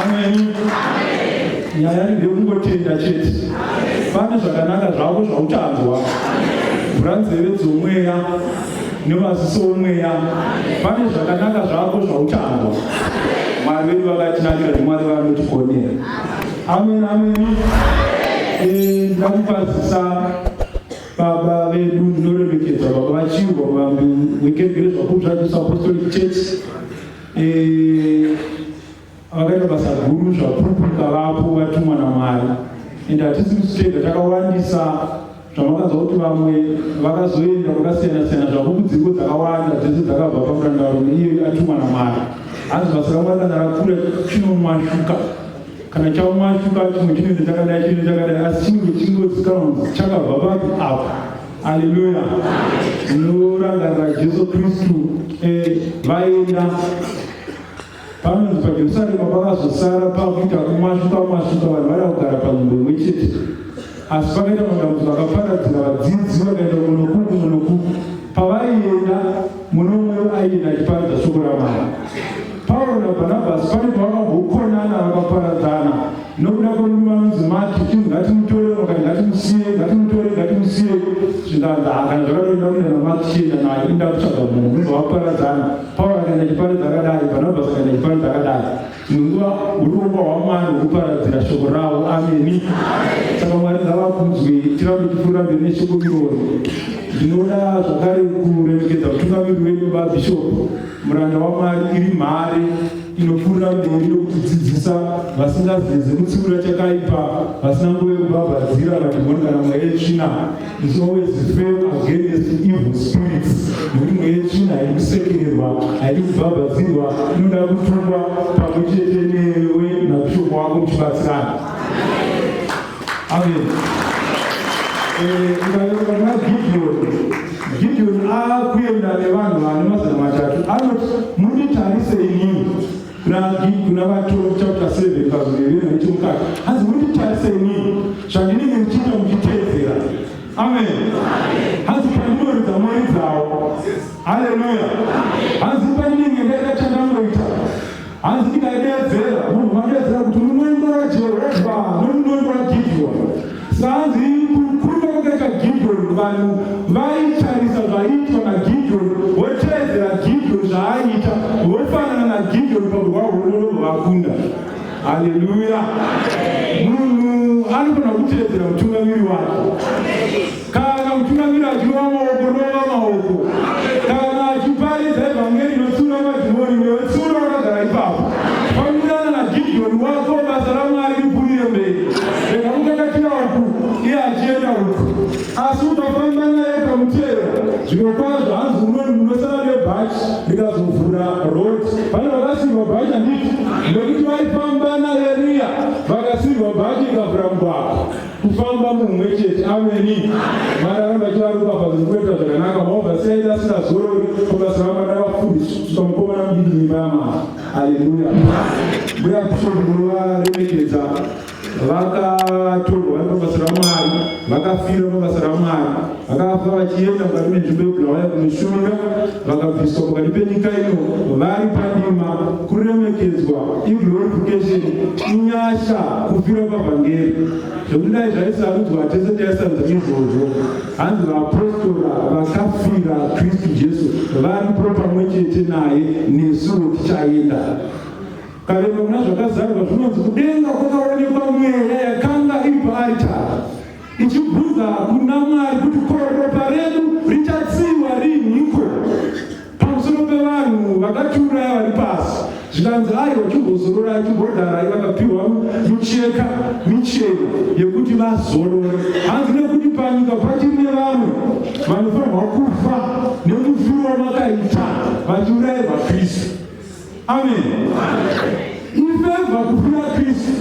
Ameni. Nyaya ndeyekungotenda chete. Pane zvakanaka zvako zvauchanzwa. Vhura nzeve dzomweya nemaziso omweya. Pane zvakanaka zvako zvauchanzwa. Mwari vedu vakatinakira, ndiMwari vanotigonera. Amen, amen. Ndakukwazisa baba vedu, ndinoremekedza baba vaChirwa, muvambi wekereke reZvapupu zvaJesu Apostolic Church. Vakaita basa guru, zvapupu kavapo vatumwa naMwari. Ende hatisi kusi tega, takawandisa. Zvamakanzwa kuti vamwe vakazoenda kwakasiyana siyana, zvapupu dziriko dzakawanda, dzese dzakabva pamurandarume iyoyo atumwa naMwari. Hanzi basa raMwari kana rakura chinomwashuka, kana chamwashuka chimwe chinoenda chakadai, chinoenda chakadai, asi chinenge chingozikanwa kunzi chakabva papi apa. Aleluya. Unorangarira Jesu Kristu vaenda panonzi paJerusarema pakazosara pakuita kumwashuka mwashuka, vanhu vada kugara panzvimbo imwe chete, asi pakaita madambudziko akaparadzira vadzidzi, vakaenda kumwe nokuku, kumwe nokuku. Pavaienda, mumwe nomumwe aienda achiparidza shoko raMwari. Pauro naBhanabhasi pane pavakambokonana vakaparadzana nokuda kwemurume anonzi Maki, chinzi ngatimutore, vakati ngatimusiye, ngatimutore, ngatimusiye. Zvikanzi ha, kana zvakatoenda kuenda naMaki, chienda naye, inda kutsvaga munhu. Ndobva vaparadzana. Pauro akaenda achiparidza akadai, Bhanabhasi akaenda achiparidza akadai. Dzimwe nguva urongwa hwaMwari hwekuparadzira shoko ravo. Ameni. Saka Mwari ngavakudzwe, tirambe tichipfuurira mberi neshoko iroro. Ndinoda zvakare kuremekedza mutungamiri wedu vaBishop, muranda waMwari, iri mhare inopfuurira mberi nokutidzidzisa, vasingazeze kutsiura chakaipa, vasina nguva yekubhabhadzira madhimoni kana mweya yetsvina. Is always firm against evil spirits, nekuti mweya yetsvina haidi kusekererwa, haidi kubhabhadzirwa, inoda kutukwa pamwe chete newe nabishop wako muchibatsirana. Amen. Ukaverenga kuna Gideon, Gideon akuenda nevanhu vane 300, anoti munditarise inini. Kuna Vatongi chapter 7 pazoverenga nechemukati, hanzi munditarise inini zvandinenge ndichiita muchiteedzera. Amen. Hanzi pandinoridza moridzawo. Haleluya. Hanzi pandinenge ndaita chandanoita, hanzi ndikadeedzera, munhu vadeedzera kuti munondo waJehovha nomunondo waGideon. Sanzi kukunda kwakaita Gideon, vanhu vaitarisa zvaiitwa naGideon, voteedzera Gideon zvaaiita, vofanana naGideon pakurwa hondo, ndobva vakunda. Haleluya. Munhu anofanira kuteedzera mutungamiri wake. Kana mutungamiri achirova maoko, rova maoko. Kana achiparidza evhangeri inotsiura madhimoni, newe tsiura wakagara ipapo. Fambirana naGideon wako, basa raMwari ripfuurire mberi. Rega kukakatira uku iye achienda uku, asi ukafamba naye ukamuteera, zvirokwazvo hanzi unoni munosara nebhachi rikazovhura road. Pane vakasirwa bhachi, handiti? Nekuti vaifamba naEriya, vakasirwa bhachi rikavhura mugwagwa. Kufamba mumwe chete. Ameni. Mwari aramba achivaropafadza nekuita zvakanaka. Maobva seaita asingazorori pabasa ramwari ravafundisi kusvika mukomana mudiki muimba yaMwari. Haleluya. Mbuya Bishop munovaremekedza, vakatorwa vari pabasa raMwari, vakafira pabasa raMwari, vakafa vachienda mukati menzvimbo yeBulawayo kunoshumira, vakabviswa pakati penyika ino vari pandima. Kuremekedzwa iglorification, inyasha kufira pavhangeri, zvekuti dai zvaisarudzwa tese taisarudza izvozvo. Hanzi vaapostora vakafira Kristu Jesu varipo pamwe chete naye, nesuwo tichaenda. Kaverenga muna Zvakazarurwa, zvinonzi kudenga kwakaonekwa mweya yakanga iri paaritari ichibvunza kuna Mwari kuti ko ropa redu richatsiwa rinhiko pamusoro pevanhu vakatiuraya vari pasi. Zvikanzi aiwa, chimbozororai, chimbodarai. Vakapiwa micheka michena yekuti vazorore, hanzi nekuti panyika pachiri nevamwe vanofanirwa kufa nemufiro wamakaita vachiurayirwa Kristu. Amen. Ifevha kufira Kristu.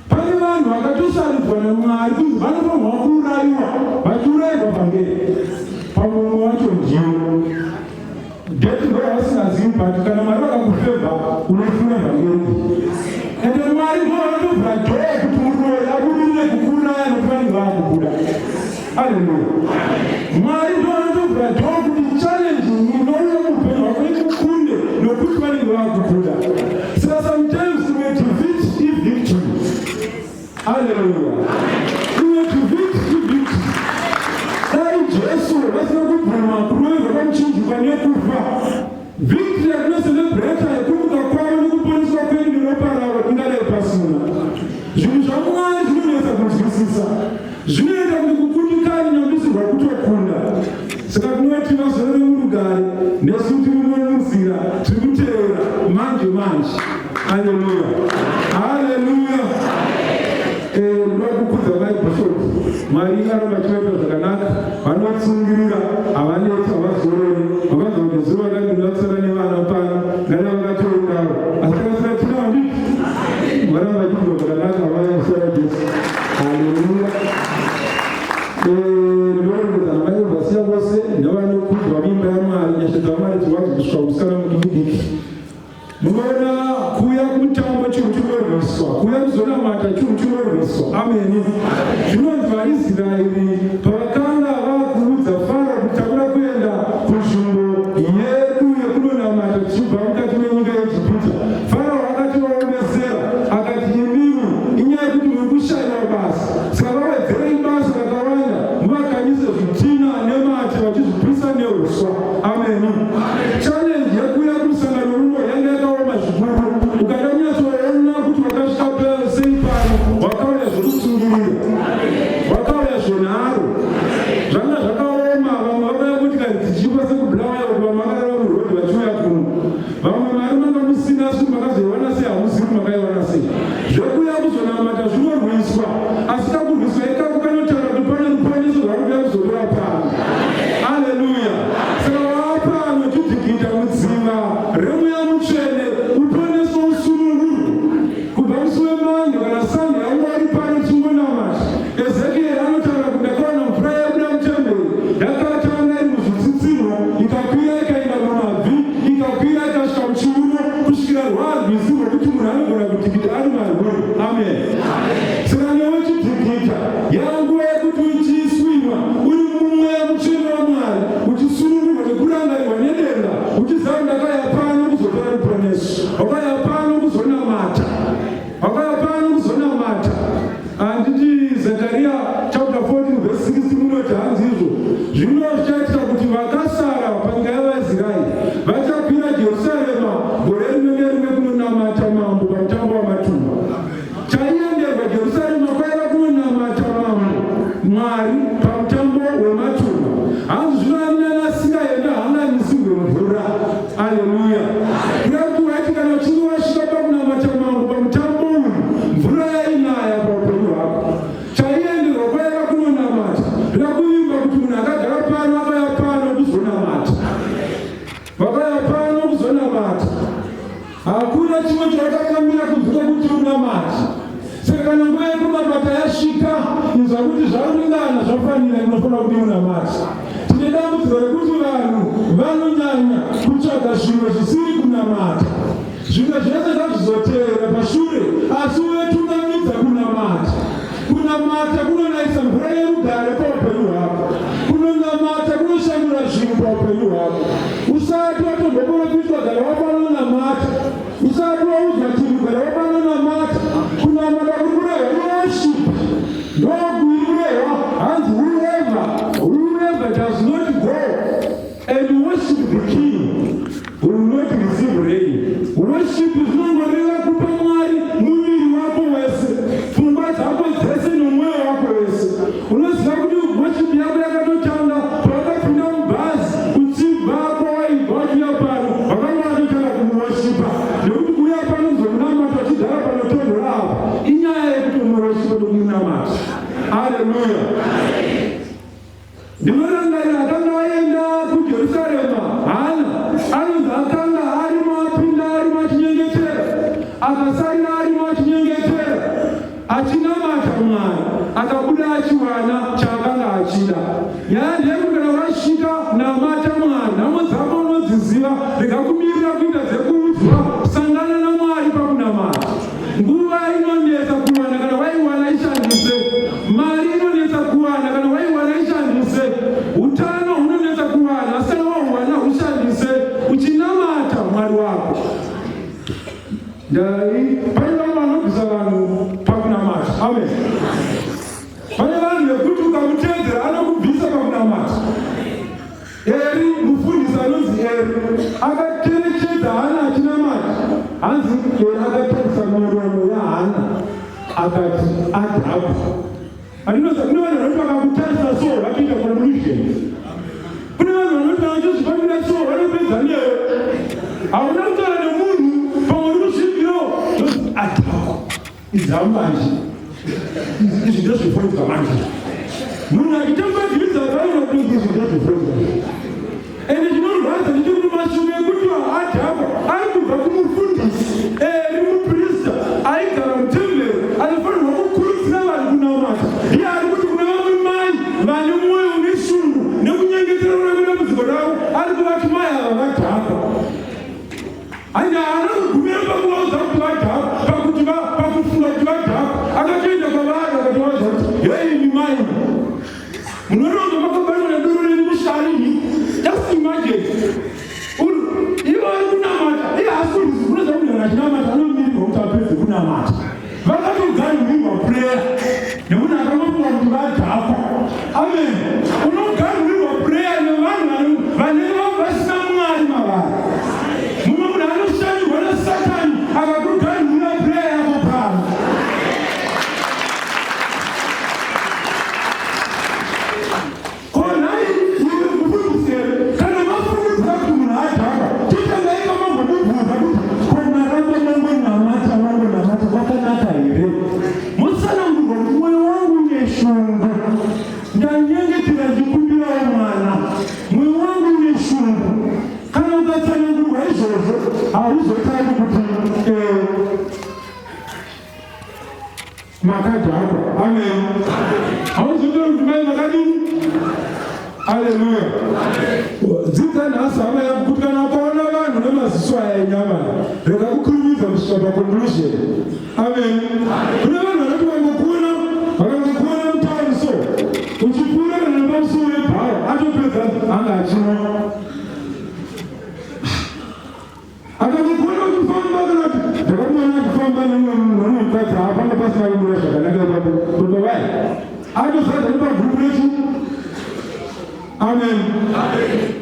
Pane vanhu vakatosarudzwa naMwari kunzi vanofanirwa kuurayiwa vachiurayirwa pamberi. Pamwe mumwe wacho ndiyo date ndo yavasingazivi, but kana Mwari vakakufevha unofura vhangeri. Ende Mwari ndo vanotovhura dhoo kuti muroyi abudirire kukuuraya nokuti vanenge vakubuda. Haleluya. Mwari ndo vanotovhura dhoo kuti challenge inouya muupenyu hwako ikukunde nokuti vanenge vakubuda. Saka sometimes we defeat Aleluya! Iwe to victory. Dai Jesu vasina kubvuma kuroverwa pamuchinjikwa nekufa, victory yatinocelebrata yekumuka kwavo nekuponeswa kwedu neropa ravo ingadai pasina. Zvinhu zvaMwari zvinonetsa kunzwisisa, zvinoita kuti kukundikana nyambisirwa kutokunda. Saka tinoti vazorore murugare, nesu tiri munzira tiri kutevera manje manje. Aleluya, aleluya! Ndoda kukudza mai Bishop. Mwari aramba achivaita zvakanaka, vanotsungirira, havaneti, havazorori. Vakanzwa kuti zuva rakati ndinotsara nevana pano, ngada vakatoendawo, asi takasara tina handiti. Varamba vachiitwa zvakanaka, havayasara Jesu. Haleluya! Ndinoremekedza namai vasiya vose nevanokudzwa muimba yaMwari. Nyasha dzaMwari dziwanze kusvika kumusikana mudiki diki. Munoona, kuuya kumutambo chinhu chinorwiswa, kuuya kuzonamata chinhu chinorwiswa. Ameni. Zvinonzi vaIsraeri pavakanga vakuudza Farao kuti takuda kuenda kunzvimbo yedu yekunonamata tichibva mukati menyika yeEgipita, Farao akativaomesera akati, imimi inyaya yekuti muri kushayiwa basa, saka vawedzerei basa rakawanda, muvakanyise zvitina nemate vachizvipisa neuswa. Ameni. Challenge yekuuya kumusangano uno yanga yakaoma zvikuru. Ukada kunyatsoona kuti wakasvika sei pano, wakauya zvekutsungirira, wakauya zvenharo, zvanga zvakaoma. Vamwe vakauya motikari dzichipa sekuBulawayo, kuti vamwe vakarara murodhi vachiuya kuno. Vamwe mari manga musina, asi kuti makazoiwana sei hamuzivi, makaiwana sei. Zvekuuya kuzonamata zvinorwiswa, asi kakurwiswa ikako kanotaura kuti pane ruponeso rwakuuya kuzotora pano. Aleluya! Saka waapano chidhikita mudziva remweya mutsvene, uponeso, usunungurwe. Kubva musi weMonday kana Sunday yauva uri pano tichingonamata, Ezekieri anotaura kuti ndakaona mvura yabuda mutemberi, yakatanga iri muzvitsitsinho, ikakwira ikaenda mumabvi, ikakwira ikasvika muchiuno, kusvikira rwarwizi rwekuti munhu anogona kudhikita ari marwuri. Amen. Saka newe chidhikita, yanguva yekuti uchiswima uri mumweya mutsvene waMwari, uchisunungurwa nekurangarirwa nedenga, uchiziva ndakauya pano kuzotora ruponeso, wakauya pano kuzonamata, wakauya pano kuzonamata. Handiti Zekaria chapter 14 verse 60 munoti hanzi izvo zvino zvichaitika kuti vakasara panyika yavaIsraeri vachakwira Jerusarema gore rimwe nerimwe kunonamata Mambo pamutambo wamatumba. Chaienderwa Jerusarema kwaiva kunonamata Mambo Mwari pamutambo wematumba. Hanzi zvino ani nani asingaenda haanganisirwe mvura. Aleluya! Kuda kuti waiti kana uchinge wasvika pakunamata Mambo pamutambo uyu, mvura yainaya paupenyu hwako. Chaienderwa kwaiva kunonamata. Ndoda kuvimba kuti munhu akagara pano akauya pano kuzonamata, vakauya pano kuzonamata. Hakuna chimwe chawakakamira kunze kwekuti unamate. Saka kana nguva yekunamata yasvika, inzwa kuti zvaringana, zvafanira, ndinofanira kuti unamate. Tine dambudziko rekuti vanhu vanonyanya kutsvaga zvimwe zvisiri kunamata. Zvimwe zvese ngazvizotevera pashure, asi uvetungamidza kunamata. Kunamata kunonayisa mvura yerugare paupenyu hwako. Kunonamata kunoshandura zvinhu paupenyu hwako. Usati watomboprofitwa, gara wapanonamata. Usati waudzwa chinhu, gara wapanonamata. Kunamata kuri kurehwa worship, ndokuri kurehwa. Hanzi whoever does not go and worship the king will not receive rain. Worship zvinongoreva kupa Mwari muviri wako wese, pfungwa dzako dzese nomwoyo wako wese. Unoziva kuti worship yako yakatotanga pawakapinda mubhazi uchibva kwawaibva uchiuya pano, wakanga watotanga kumuworshipa, nekuti kuuya pano kuzomunamata uchigara panotonhora apa inyaya yekuti umuworshipa nokumunamata. Aleluya! Ndinorangarira akanga aenda kuJerusarema, Hana, anonzi akanga arimo, apinda arimo achinyengetera, akasarira arimo achinyengetera, achinamata Mwari, akabuda achiwana chaakanga achida. Nyaya ndeyekuti kana wasvika, namata Mwari. Nhamo dzako unodziziva, rega kumirira kuita dzekuudzwa, sangana naMwari pakunamata. Nguva inonetsa kuwana, kana waiwana ishandise. Mari inonetsa kuwana, kana waiwana ishandise. Utano hunonetsa kuwana, asi kana wahuwana hushandise uchinamata Mwari wako. Ndai pane vamwe vanobvisa vanhu pakunamata. Amen. Pane vanhu vekuti ukamuteedzera anokubvisa pakunamata. Eri, mufundisi anonzi Eri, akacherechedza Hana achinamata. Hanzi Eri akatarisa miromo yaHana akati adhakwa. Andinoza kune vanhu vanoti vakakutarisa so vatoita conclusion. Kune vanhu vanoti vanotozvifambira so vanopedza newe. Hauna kutaura nemunhu pamwe uri kuzvibviro adhakwa. Izamanje. Izvi ndozvifodya manje. Munhu achitamba bhiza akaona kuti izvi ndozvifodya. Ende chinorwadza ndechekuti mashoko ekuti adhakwa ari kubva kumufundisi eri muprista aigara mutemberi anofanirwa kukurudzira vanhu kunamata. Iye ari kuti kuna vamwe mai vane mwoyo une shungu nekunyengetera kune dambudziko ravo ari kuvati mai ava vadhakwa. Hanzi haana kugumira pakuvaudza kuti vadhakwa, pakuti pakufunga kuti vadhakwa, akatoenda kwavari akatovaudza kuti hei imi mai munoronga makabatwa nedoro renyu musharini. Just imagine ivo vari kunamata, iye haasi kunoza munhu achinamata anomirirwa kuti apedze kunamata. Vakatoganhurirwa prayer nemunhu akangofunga kuti vadhakwa. Amen. Unoganhurirwa prayer nevanhu vanenge vasina Mwari mavari. Mumwe munhu anoshandirwa naSatani akakuganhurira prayer yako pano. Ko nhai iwe mufundisi here kana mafungidzira kuti munhu adhakwa chitangai mamambomubvunza kuti ko maramba mangonamata mangonamata kwakanaka here? Motsanangurwa kuti mwoyo wangu une shungu ndanyengetera ndichikumbirawo mwana mwoyo wangu une shungu. Kana ukatsanangurwa izvozvo hauzotauri kuti makadhakwa. Amen. Hauzotauri kuti mai makadini. Aleluya. Dzidza nhasi hama yangu kuti kana ukaona vanhu nemaziso aya enyama rega kukurumidza kusvika paconclusion. Amen. Kune vanhu vanoti vangokuona vakangokuona mutauni so uchipfuura kana nepamusuwo webhawa atopedza anga achinwa. Akangokuona uchifamba kana kuti ndakamuona achifamba nemumwe mukadzi haapanga pasina kumira zvakanaka ipapo baba vai atozadza nepagurupu rechi. Amen.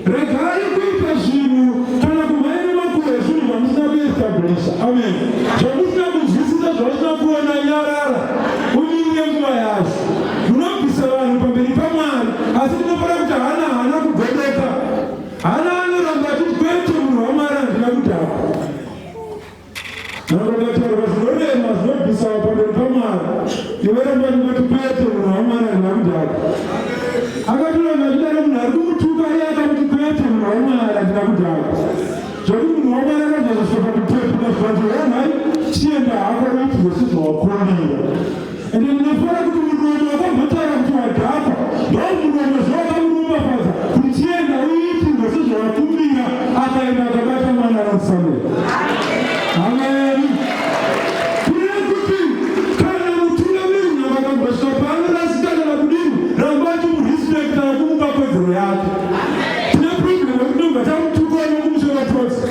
Regai kuita zvinhu kana kumhanya nemakure ezvinhu zvamusina kuestablisha. Amen. Zvamusina kunzwisisa zvausina kuona nyarara umirire nguva yazvo. Munobvisa vanhu pamberi paMwari asi ndinofanira kuti hana haana kugodeka. Hana anoramba achiti kwete munhu waMwari handina kudhakwa. Nokungataurwa zvinorema zvinobvisa pamberi paMwari. Iwe ramba ndingoti kwete munhu waMwari handina kudhakwa. Akatoramba achidaro munhu ari kumutuka iye akamuti kwete munhu waMwari handina kudhakwa. Zvekuti munhu waMwari akazozosvika kupepuka zvikanzi honhai chienda hako uitirwe sezvawakumbira. Ende ndinofara kuti muromo wakambotaura kuti wadhakwa ndomuromo zvawakamuropafadza kuti chienda uitirwe sezvawakumbira akaenda akabata mwana waSamuel. Amen. Kureva kuti kana mutungamiri nyangwe akambosvika paanorasika kana kudini ramba achimurespecta nekumupa kodzero yake. Tine problem yekuti tinobva tamutuka nekumusvora tose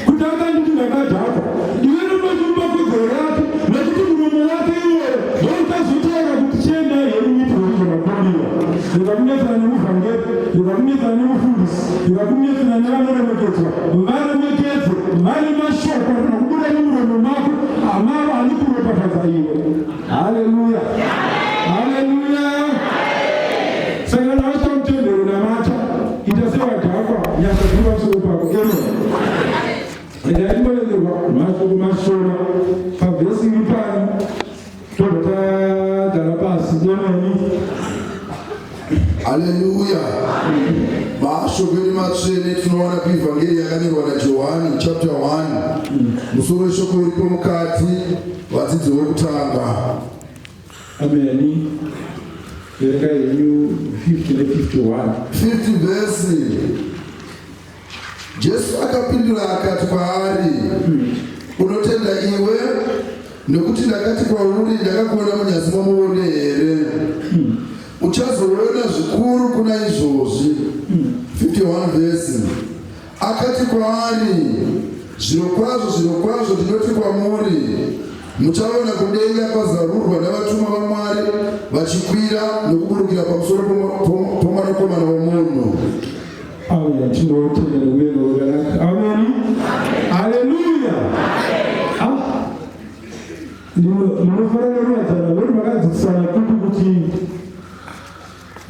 kuti akanditi ndakadhakwa. Iwe ramba uchimupa kodzero yake nekuti muromo wake iwoyo ndouchazotaura kuti chiendai henyu muitirwe sezvamakumbira. Rega kunetsana nemuvhangeri, rega kunetsana nemufundisi, rega kunetsana nevanoremekedzwa. Varemekedze vane mashoko kana kubuda mumuromo mako amavo anokuropafadza iwe. Haleluya, haleluya. Saka kana wasvika mutemberi namata, ita sewadhakwa, nyasha dziri pamusoro pako. Amen. Regai timboverengerwa mashoko mashoma pavhesi iri pano tobva tagara pasi. Amen. Haleluya. Mashoko edu matsvene tinowana kuivhangeri yakanyorwa naJohani chapter 1 musoro weshoko uripo mukati vadzidzi vokutanga. Amen. Verengai henyu 50 ne51. 50 vhesi. Jesu akapindura akati kwaari, Unotenda iwe nokuti ndakati kwauri ndakakuona munyasi momuonde here? Uchazoona zvikuru kuna izvozvi. 51 vhesi. Akati kwaari, Zvirokwazvo, zvirokwazvo ndinoti kwamuri, Muchaona kudenga kwazarurwa navatumwa vaMwari vachikwira nokuburukira pamusoro poMwanakomana womunhu. Amen. Tinotenda nekuverenga kwakanaka. Amen. Haleluya. Ah. Ndinofanira kuwadzana voti makadzidzisana kupi kuti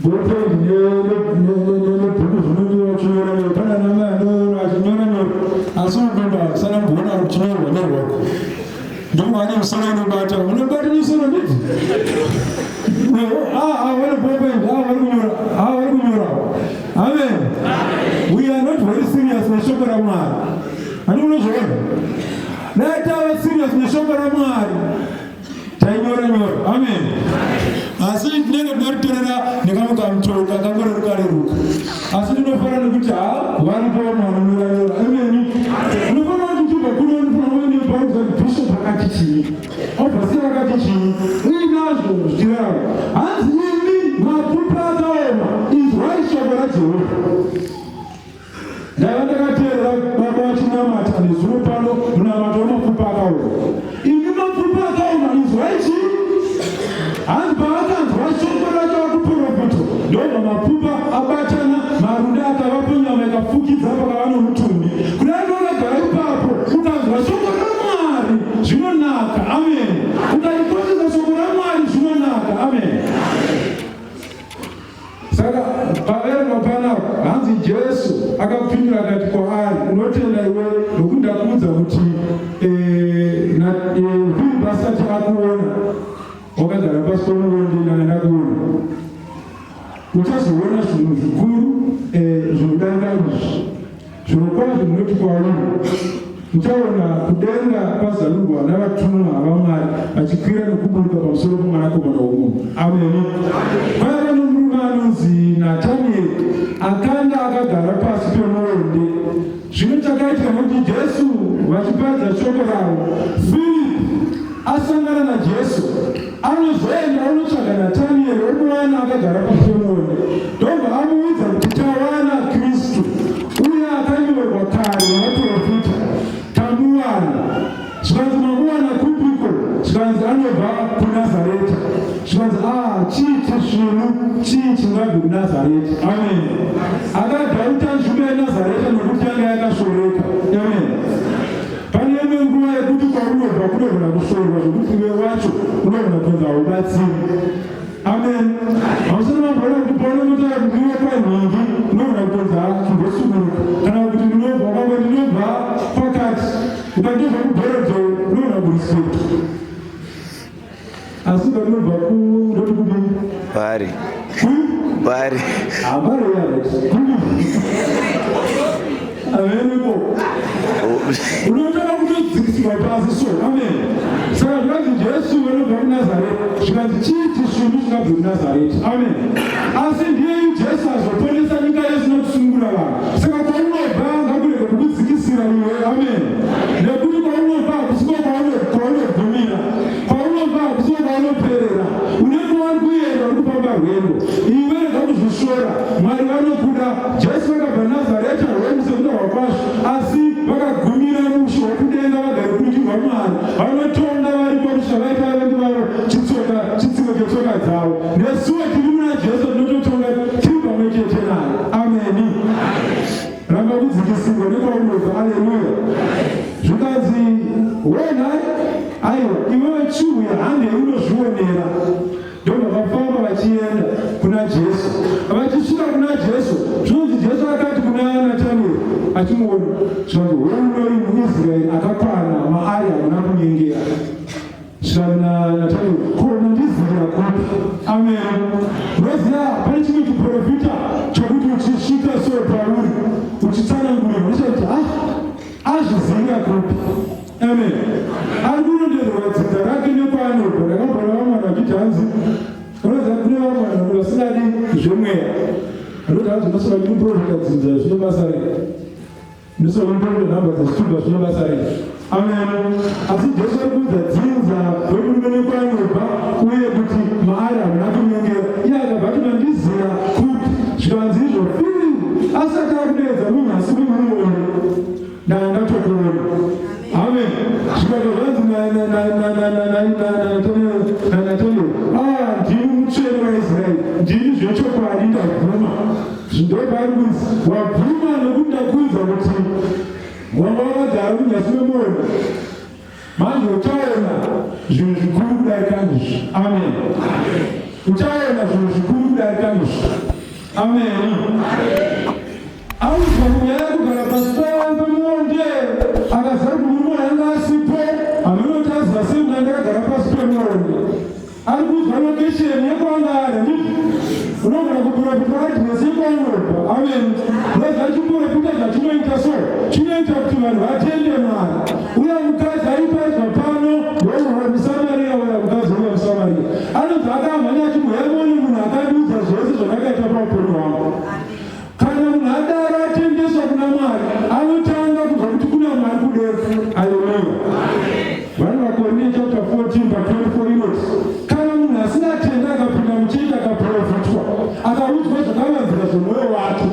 Boyfriend nebhuku zvinonyorwa chinyora nyora pana namai anonyora achinyora nyora asi unopinda kusana mboona kuchinyorwa nyorwa ndomwe ane musoro unobata unobata musoro ndidzi vari boyfriend vari kunyora vari kunyora. Amen. We are not very serious neshoko raMwari. Hani unozviona dai tava serious neshoko raMwari tainyora nyora. Amen. Asi tinenge tinoritorera nekamwe kamutoo kakangoreruka reruka, asi ndinofara nekuti ha varipo vamwe vanonyora nyora. Amen. Unofanira kuti uchibva kuno unofanira kuve nepaudza kuti bishop akati chii, obvasi akati chii, uinazvo zvichirarama. Hanzi imi mapfupa akaoma, inzwai shoko raJehovha. Ndaiva ndakateerera baba vachinamata nezuro pano munamato wemapfupa akaoma. Imi mapfupa akaoma, inzwai chii? Hanzi pavakanzwa shoko racho vakuprofita, ndobva mapfupa abatana, marunda akavapo, nyama ikafukidza, pakava nomutumbi. Kudai ndokagara ipapo ukanzwa shoko raMwari zvinonaka. Amen. Ukarikoshesa shoko raMwari zvinonaka. Amen. Saka paverengwa panapa hanzi Jesu akapindura akati kwaari, unotenda iwe nokuti ndakuudza kuti Filipi asati akuona wakagara pasi pomuonde ndanga ndakuona. Uchazoona zvinhu zvikuru zvinodarika izvi. Zvirokwazvo ndinoti kwauri, muchaona kudenga kwazarurwa navatumwa vaMwari vachikwira nokuburuka pamusoro poMwanakomana womunhu. Ameni. Kwaiva nomurume anonzi Natanieri akanga akagara pasi pemuonde. Zvino chakaitika nokuti Jesu vachiparidza shoko ravo, Firipi asangana naJesu, anozoenda onotsvaga Natanieri omuwana akagara pasi pemuonde, ndobva amuudza kuti tawana Kristu uye akanyorwa kare navaprofita, tamuwana. Zvikanzi mamuwana kupiko? Zvikanzi anobva kuNazareta. Zvikanzi ah, chii chisvinu, chii chingabve kuNazareta? Amen. Akadhauta nzvimbo yeNazareta nokuti yanga yakashoreka. Amen. Pane imwe nguva yekuti kwaunobva kunogona kushorwa zvekuti iwe wacho unogona kunzi haubatsiri. Amen. Hausati mamboona kuti paunotaura kuti ndinobva kwanhingi unogona kutonzi chimbosuduruka, kana kuti ndinobva kwamwe, ndinobva kwakati, ukandobva kuBorrowdale unogona kurespect, asi ukanobva ku ndoti kudii? Bari. Bari. Habari yaro. Amen. Unotanga kutodzikisirwa pasi so. Amen. Saka zvikanzi Jesu vanobva kuNazareti, zvikanzi chii chisvinu chingabve kuNazareti? Amen. Asi ndiyeyu Jesu azoponesa nyika yese nokusunungura vanhu. Saka kwaunobva ngakurege kukudzikisira iwe. Amen. Nekuti kwaunobva hakusiko kwaunogumira. Kwaunobva hakusiko kwaunoperera. Unenge wari kuenda, uri kufamba rwendo. Iwe rega kuzvishora. Mwari vanokuda. Jesu vakabva Nazareta rwendo sekutaurwa kwazvo, asi vakagumira mushe wekudenga vagare kurudyi rwaMwari. Vanotonga varipo kusvika vaita vavengi vavo chitsoka chitsiko chetsoka dzavo. Nesuwo tiri muna Jesu tinototonga tiri pamwe chete naye. Ameni. Ramba kudzikisirwa nekwaunobva. Aleluya. Zvikanzi wena aiwa iwewe chiuya handei unozvionera. Ndobva vafamba vachienda kuna Jesu. Vachisvika kuna Jesu, zvinonzi Jesu akati kuna Natanieri achimuona, zvikanzi hounoi muIsraeri akakwana, maari hamuna kunyengera. Zvikanzi naNatanieri, ko unondizivira kupi? Amen. Unoziva pane chimwe chiprofita chokuti uchisvika so pauri uchitsanangurirwa unochati ah, azvizivira kupi? Amen. Ari kurondedzerwa dzinza rake nekwaanobva. Ndakambona vamwe vanhu vachiti hanzi unoziva kune vamwe vanhu vasingadi zvemweya. Anoti hanzi unosvika uchimuprofita dzinza zvine basa rei? Unosvika uchimuprofita nhamba dzechitupa zvine basa rei? Amen. Asi Jesu ari kuudza dzinza remurume nekwaanobva uye kuti maari hamuna kunyengera. Iye akabva ati mandiziva kupi? Zvikanzi izvo Firipi asati akudeedza munhu asiri murume. Ndanga ndatokuona. Amen. Zvikati zvanzi naNatanieri, ah, ndimi Mutsvene waIsraeri, ndimi zvechokwadi, ndabvuma. Ndopaari kunzi wabvuma nekuti ndakuudza kuti wanga wakagara munyasi memuonde. Manje uchaona zvinhu zvikuru kudarika izvi. Amen. Uchaona zvinhu zvikuru kudarika izvi. Amen. Audzwa munyaya yekugara pasi pemuonde, akaziva kuti murume anga asipo, hameno aziva sei kuti ndakagara pasi pemuonde. Ari kuudzwa location yekwanga ari, ndizvo unogona kuprofita address yekwaunobva. Amen. Rega chiprofita zvachinoita, so chinoita kuti vanhu vatende Mwari. Uya mukadzi aiparidzwa pano ndomuSamaria, uya mukadzi uya muSamaria anonzi akamhanya achimhuyamoni munhu akandiudza zvose zvandakaita paupenyu hwangu. Kana munhu adaro atendeswa kuna Mwari, anotanga kubva kuti kuna Mwari kudenga. Aleluya. Vanhu vaKorinte chapter 14 pa 24 inoti kana munhu asingatenda akapinda muchechi, akaprofitwa, akaudzwa zvakavanzika zvomwoyo wake,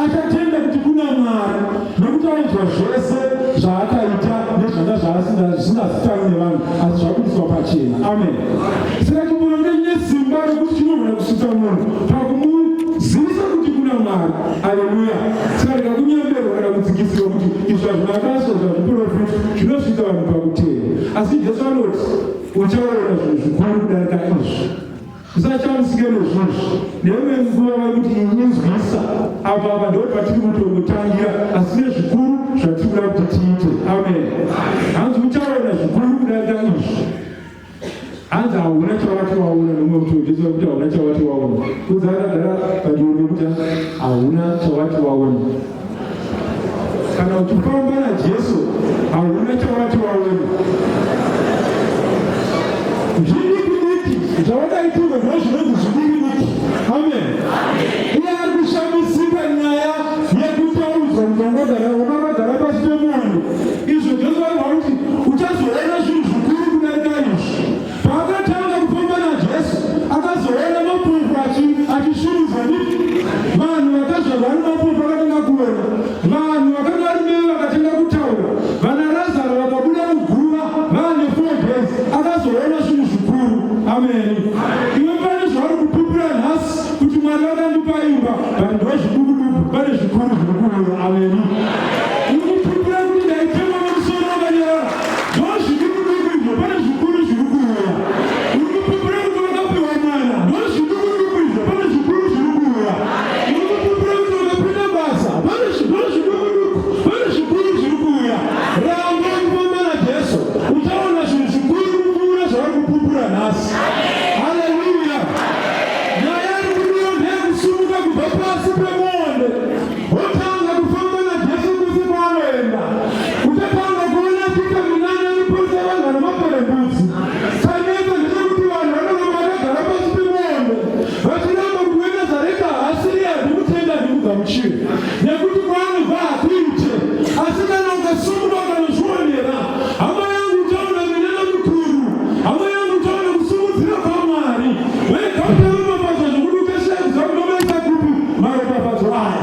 achatenda kuti kuna Mwari nekuti audzwa zvese zvaakaita nezvanga zvisingazikanwi nevanhu, asi zvabudiswa pachena. Amen. Saka chimuronde chine simba rekuti chinogona kusvitsa munhu pakumuzivisa kuti kuna Mwari. Aleluya. Saka rega kunyemberwa kana kudzikisirwa kuti izvi hazvina basa, zvazviprofita zvinosvitsa vanhu pakutenda. Asi Jesu anoti uchaona zvinhu zvikuru kudarika izvi. Usachamisike nezvizvi. Neimwe nguva vari kuti inzwisa apa, apa ndo patiri kutongotangira, asi nezvikuru zvatiri kuda kuti tiite. Amen. Hanzi uchaona zvikuru kudarika izvi. Hanzi hauna chawati waona. Nomwe kuti Jesu kuti hauna chawati waona. Kudza akagara padivi nekuti hauna chawati waona. Kana uchifamba naJesu hauna chawati waona. Zvidiki diki zvawakaitirwa ndo zvinonzi zvidiki diki. Amen. Iye ari kushamisika nyaya yekutaudzwa kuti wakagara pasi pemuonde. Izvo Jesu ari kuti uchazoona zvinhu zvikuru kudarika izvi. Paakatanga kufamba naJesu, akazoona mapofu achisvinudzwa, ndii vanhu vakazvarwa vari mapofu vakatanga kuona, vanhu vakanga vari meve vakatanga kutaura, vana Razaro vakabuda muguva vaane 4 days. Akazoona zvinhu zvikuru. Amen. Iwe pane zvauri kupupura nhasi kuti Mwari vakandipa imba, but ndo zviduku duku, pane zvikuru zviri kuuya. Amen. Uri kupupura kuti ndaitema nemusoro wakanyarara, ndo zviduku duku izvo, pane zvikuru zviri kuuya. Uri kupupura kuti wakapiwa mwana, ndo zviduku duku izvo, pane zvikuru zviri kuuya. Uri kupupura kuti wakapinda basa, pane ndo zviduku duku, pane zvikuru zviri kuuya. Ramba kufamba naJesu, uchaona zvinhu zvikuru kupfuura zvauri kupupura nhasi. Haleluya. Nyaya iri kudiwa ndeyekusimuka kubva pasi pemuonde, wotanga kufamba naJesu kwese kwaanoenda. Uchatanga kuona achiita minana inoporesa vanhu vane maperembudzi. Chanetsa ndechekuti vanhu vanoramba vakagara pasi pemuonde, vachiramba kuti weNazareta haasiri handimutenda, handikugamuchiri, nekuti kwaanobva hakuite. Asi kana ukasumuka ukanozvionera, hama yangu, uchaona minana mikuru. Hama yangu, uchaona kusimudzira kwaMwari. Wega ucharopafadzwa zvokuti uchashaya kuziva kuti unomaisa kupi maropafadzo aya.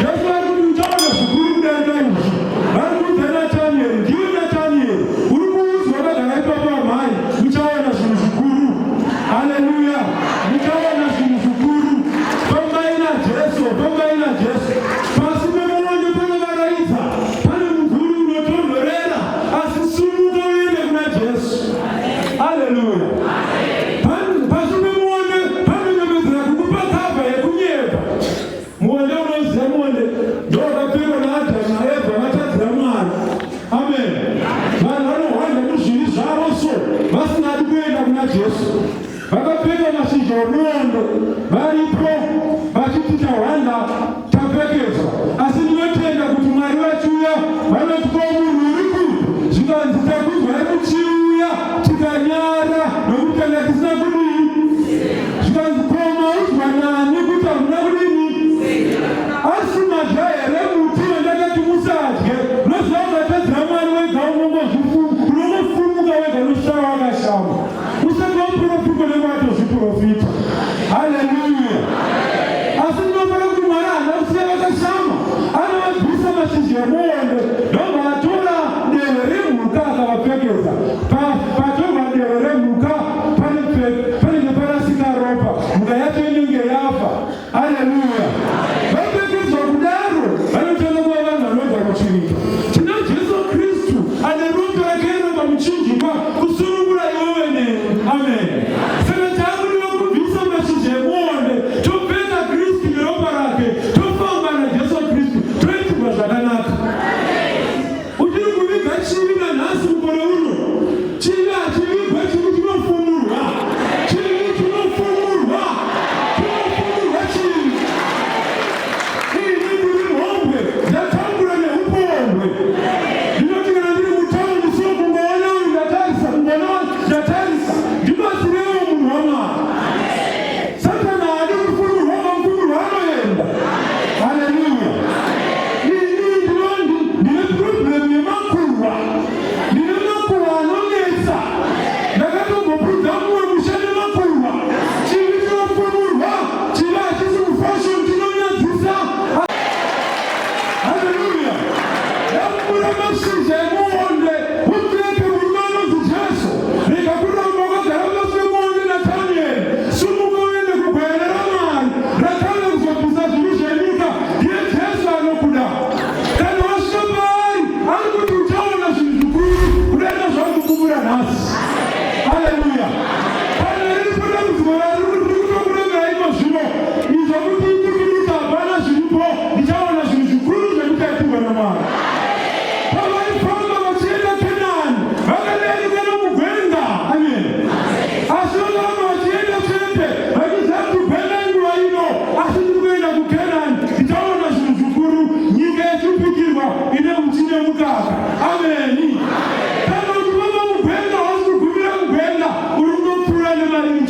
Jesu ari kuti uchaona zvikuru kudarika izvi. Vari kuudza Natanieri, ndiwe Natanieri uri kuudzwa wakagara ipapo, amhai, uchaona zvinhu zvikuru. Haleluya. Muchaona zvinhu zvikuru. Fambai naJesu, fambai naJesu. Pasi pemuonde panovaraidza, pane mumvuri unotonhorera, asi sumuka uende kuna Jesu. Haleluya. Pasi pemuonde panonyomedzera kukupa cover yekunyepa. Muonde, unoziva muonde ndo wakapfekwa naAdhamu naEvha vatadzira Mwari. Amen. Vanhu vanohwanda muzvivi zvavo, so vasingadi kuenda kuna Jesu, vakapfeka mashizha omuondo, varipo vachiti tahwanda, tapfekedzwa. Asi ndinotenda kuti Mwari vachiuya vanoti, "Ko munhu uri kupi?" Zvikanzi, "Takunzwai muchiuya tikanyara nokuti tanga tisina kudii." Zvikanzi, "Ko maudzwa nani kuti hamuna kudini? Asi madya here muti wandakati musadye?" Unoziva, ukatadzira Mwari wega unongofumuka wega, unosvava wakashama usati waprofitwa nekuatozviprofita. Haleluya. Asi ndinofanira kuti Mwari haana kusiya vakashama, anovabvisa mashizha emuonde ndobva atora.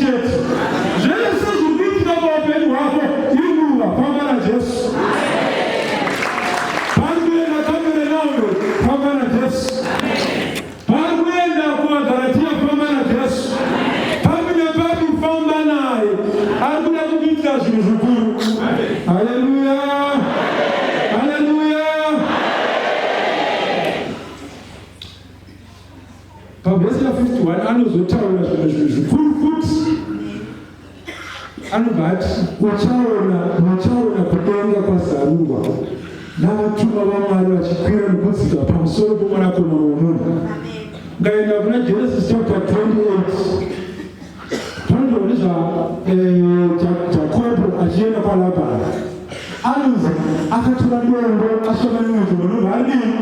chete. Zvese zviri kuitika paupenyu hwako inguva, famba naJesu. Pari kuenda Kaperenaume, famba naJesu. Pari kuenda kuvaGaratia, famba naJesu. Papi nepapi, famba naye. Ari kuda kukuitira zvinhu zvikuru. Haleluya, haleluya. Pavhesi ya51 anozotaura zvimwe zvinhu zvikuru futi. Anobva ati, Uchaona, muchaona kudenga kwazarurwa, navatumwa vaMwari vachikwira nokudzika pamusoro poMwanakomana womunhu. Ngaenda kuna Genesis chapter 28, panotaura nezva Jakobho achienda kwaLabhani. Anonzi akatora dombo asvika nemwe munhu adii,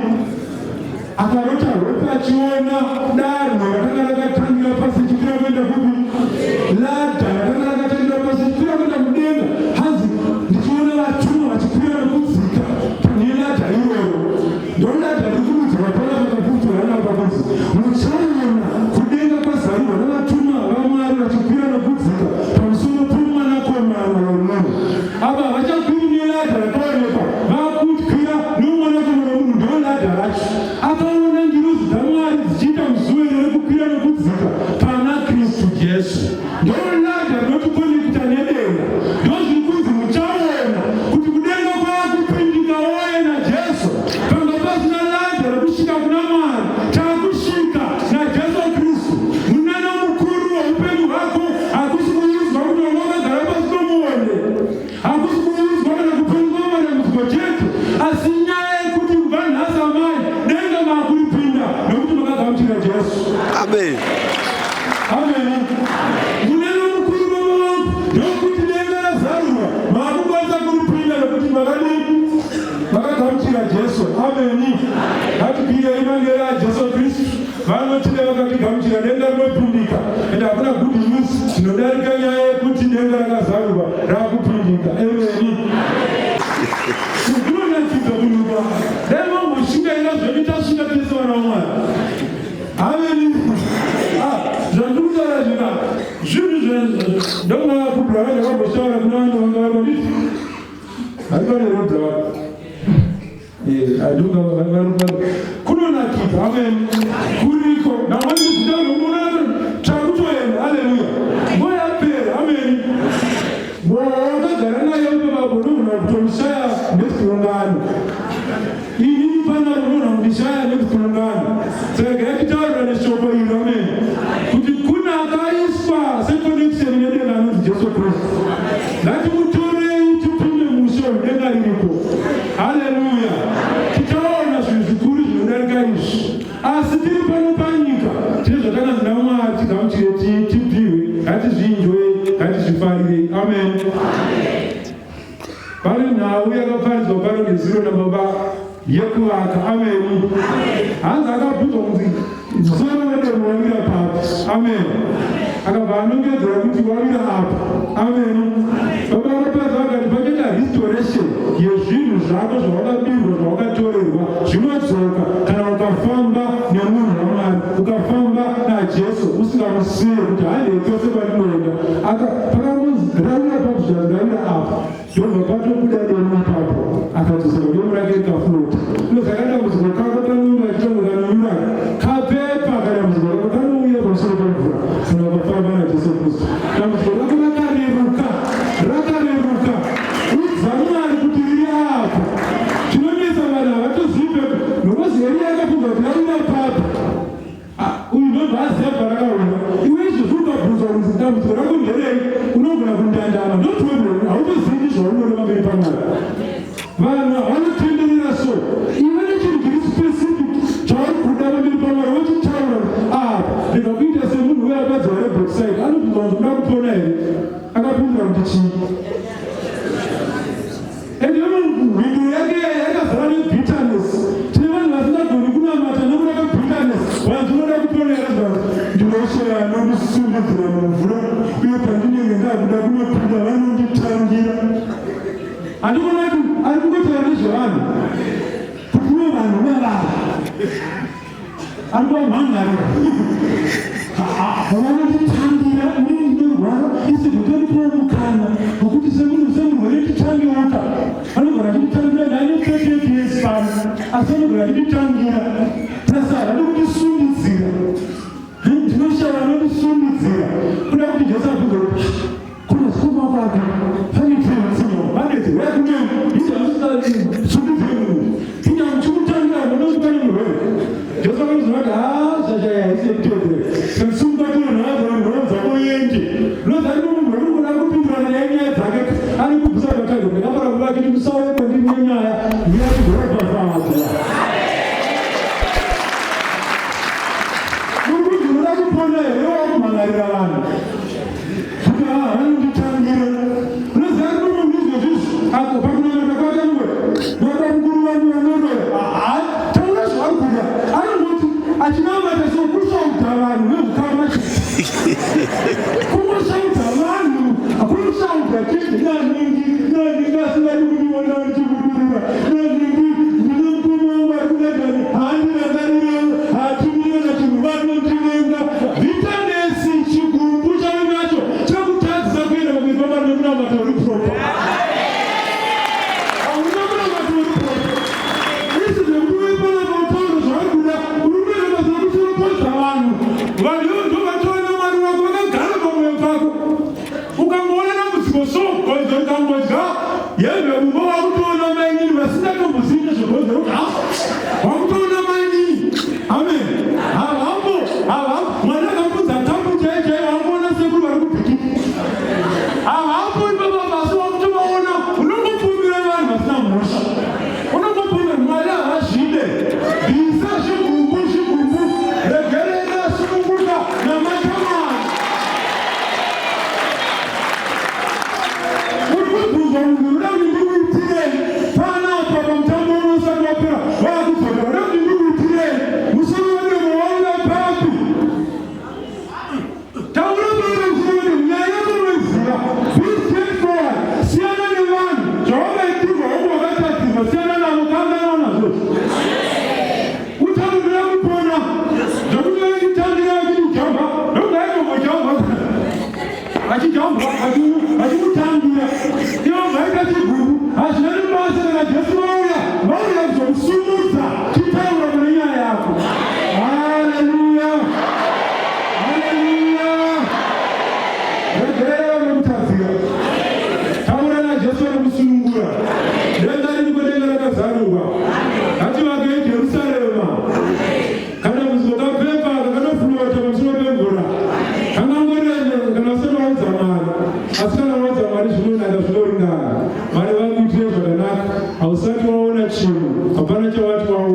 akarota hope achiona darwe rakanga rakatangira pasi chikwira kuenda kupi, ladder rakanga rakatangira pasi chikwira kuenda mudenga. Hanzi, ndichiona vatumwa vachikwira nokudzika neladder iroro. Ndoladder riri kurudzirwa pana pakafudzwa napa kunzi muchaona kudenga kwazarurwa navatumwa vaMwari vachikwira nokudzika pamusoro poMwanakomana womunhu. Apa havachakwiri neladder rakaonekwa, vakukwira noMwanakomana womunhu. Ndoladder racho. Akaona ngirozi dzaMwari dzichiita muzuwero rekukwira nokudzika pana Kristu Jesu. Ndoladder rinotikonekita nedenga. Ndozviri kunzi muchaona kuti kudenga kwakupindika woye naJesu. Panga pasina ladder rekusvika kuna Mwari, taakusvika naJesu Kristu. Munana mukuru weupenyu hwako hakusi kuudzwa kuti wanga wakagara pasi pomuonde, hakusi kuudzwa kana kupindwa madambudziko chete, asi nyaya yekuti kubva nhasi, amai, denga maakuripinda nekuti makagamuchira Jesu. Amen. Ameni. Munene mukuru, baba vangu, ndokuti denga razarurwa, maakukwanisa kuripinda nekuti makadii? Makagamuchira Jesu. Ameni. Ngatipire ivangeri aJesu Kristu. Vanotida vakatigamuchira, denga rinopindika. Ende hakuna good news zvinodarika nyaya yekuti denga rakazarurwa, raakupindika. Ameni. Zvinonakidza kunyuka. Dai vamboshingaira zvedu, tasvika tese vana vaMwari. Ameni. Ah, zvandiri kutaura zvika zvinhu ndonga kubhura ndakamboshaura kuna vanhu vanga vari vanditi haivanerobva kunonakidza. Amen. Kuriko namwani kuzvitaura takutoenda. Haleluya. Nguva yapera. Ameni. Wakagara naye ubaba, unogona kutomushaya next ungano. Inini pana unogona kundishaya next ungano. Saka gatitaurira neshoko iri, amen, kuti kuna akaiswa seconnection nedenga anonzi Jesu Kristu. Ngatimutorei tipinde mushe wedenga ririko. Haleluya. Tichaona zvinhu zvikuru zvinodarika izvi, asi tiri pano panyika tine zvakanzi naMwari tigamuchire, tipiwe. Ngatizvinzwei, ngatizvifarirei. Amen. Pane nhau yakaparidzwa pano nezuro nababa yekuvaka. Ameni. Hanzi akabvunzwa kunzi musoro wedemo wawira papi. Amen. Akabva anongedzera kuti wawira apa. Ameni. Baba akaparidza vakati pachaita restoration yezvinhu zvako zvawakabirwa, zvawakatorerwa, zvinodzoka kana ukafamba nemunhu waMwari, ukafamba naJesu, usingamusiye kuti handei kwese kwandinoenda. Pakangonzi rawira papi, zvanzi rawira apa, ndobva patobuda demo ipapo. Akadzosera demo rake rikaflota. Ndosaka dambudziko kako kanouya chitongo kanonyura kapepa. Kadambudziko kako kanouya pamusoro pemvura kana ukafamba naJesu Kristu. Dambudziko rako rakareruka, rakareruka. Udza Mwari kuti riri apa. Chinonetsa, vanhu havatozive nokuzi Eriya akafunga kuti rawira papi. Ah, uyu ndobva aziva parakawira. Iwe izvozvi ukabvunzwa kunzi dambudziko rako nderei, unogona kundandama. Ndoproblem, hautozivi zvaunoda pamberi paMwari. Vanhu havanotenderera. So iwe nechinhu chiri specific chauri kuda pamberi paMwari, wochitaura kuti apa. Rega kuita semunhu uyo akadzwa rebhotiside. Anobvunzwa kunzi uda kupona here, akapindura kuti chii? Ende mhinduro yake yakazara nebitterness. Tine vanhu vasingagoni kunamata nekuda kwebitterness. Vanhu tinoda kuponera zvanzi ndinoshaya anondisundidzira mumvura, uye pandinenge ndakuda kunopinda vanonditangira. Handikuona kuti ari kungotaura nezvevanhu, kuti uye vanhu vavava ari kuvamhangarira, vanonditangira, inini ndinorwara. munhu achititangira tasara ndikutisundidzira. Ndinoshaya vanondisundidzira kuda kuti Jesu abvunze kuti kuna sukuma kwake pane tsinyo vaneti wekune izvausingasundidzire munhu inga muchikutangira munoti pane murwere. Jesu akazoona kuti haa zvashaya haisi yekutevedzera sekusungatira nhaya dzanhu dzako uende unozati munhu uri kuda kupindurana naye nyaya dzake ari kubvisa vakazo ndakafara kuva achiti musauye kwandiri nenyaya ndiyakuzorapafadzwa. Muri kuti munoda kupona here wakumhan'arira vanhu kuti haa vanonditangira. Unoziva kuti munhu izvozvizvi pakunamata kwake mumwe baba mukuru vangu vanoroya haa taura zvavari kuda anongoti achinamata sokushaudha vanhu vezvikama kungoshaudha vanhu hakunoshaudha chete naningi naningi asingadi kundiona ndichibudirira naningi ndine mukoma wangu ari kunadani haandirangarirawo haatumire kana chinhu vanondivenga bitterness chigumbu chaunacho chakutadzisa kuenda pamberi paMwari nemunamato uri proper. Hauna munamato uri proper. Isi zvekuti uye panapa utaure zvauri kuda, uri kuenda basa rekuchoropodza vanhu. Vanhu ivo ndo vatoona Mwari wako vakagara pamwoyo pako. Ukangoona dambudziko so gonzo rikangodya hembe mumba wakutoona mainini vasingatombozivi nezvegonzo kuti ha wakutoona mainini. Amen. Havambo havambo mwana akamubvunza tambu chaiyo chaiyo wakuona sekuru vari kubhikika. Havapo ipapa pasi wakutovaona unongopfumira vanhu vasina mhosva. Unongopfumira Mwari havazvide. Bvisa zvigumbu zvigumbu regerera sununguka namata Mwari. Uri kubvunzwa munhu unoda kuti ndikuitirei panapa pamutambo uno usati wapera waakudzoka unoda kuti ndikuitirei musoro wedemo wauya papi taura pauri musoro wedemo nyaya yako unoiziva be straightforward siyana nevanhu zvawakaitirwa wangu wakatadzirwa siyana navo kanganwa nazvo Uchanonoda kupona zvekuti vaikutangira vachikujamba ndokuti aitombojamba vachijamba vachikutangira ivo vaita chiguru hazvina nebasa kana Jesu vauya vauya kuzokusumudza chitaura mune nyaya yako. Haleluya, haleluya. Regerera vanokutadzira, taura naJesu vanokusunungura. Denga ririko, denga rakazarurwa. Ngativakei Jerusarema. Kana muzivo kapepa kakanofurota pamusoro pemvura kangangoreme kana usati waudza Mwari. Asi kana waudza Mwari zvinonaka zvinoringana. Mwari vakuitire zvakanaka. Hausati waona chinhu, hapana chawati waona.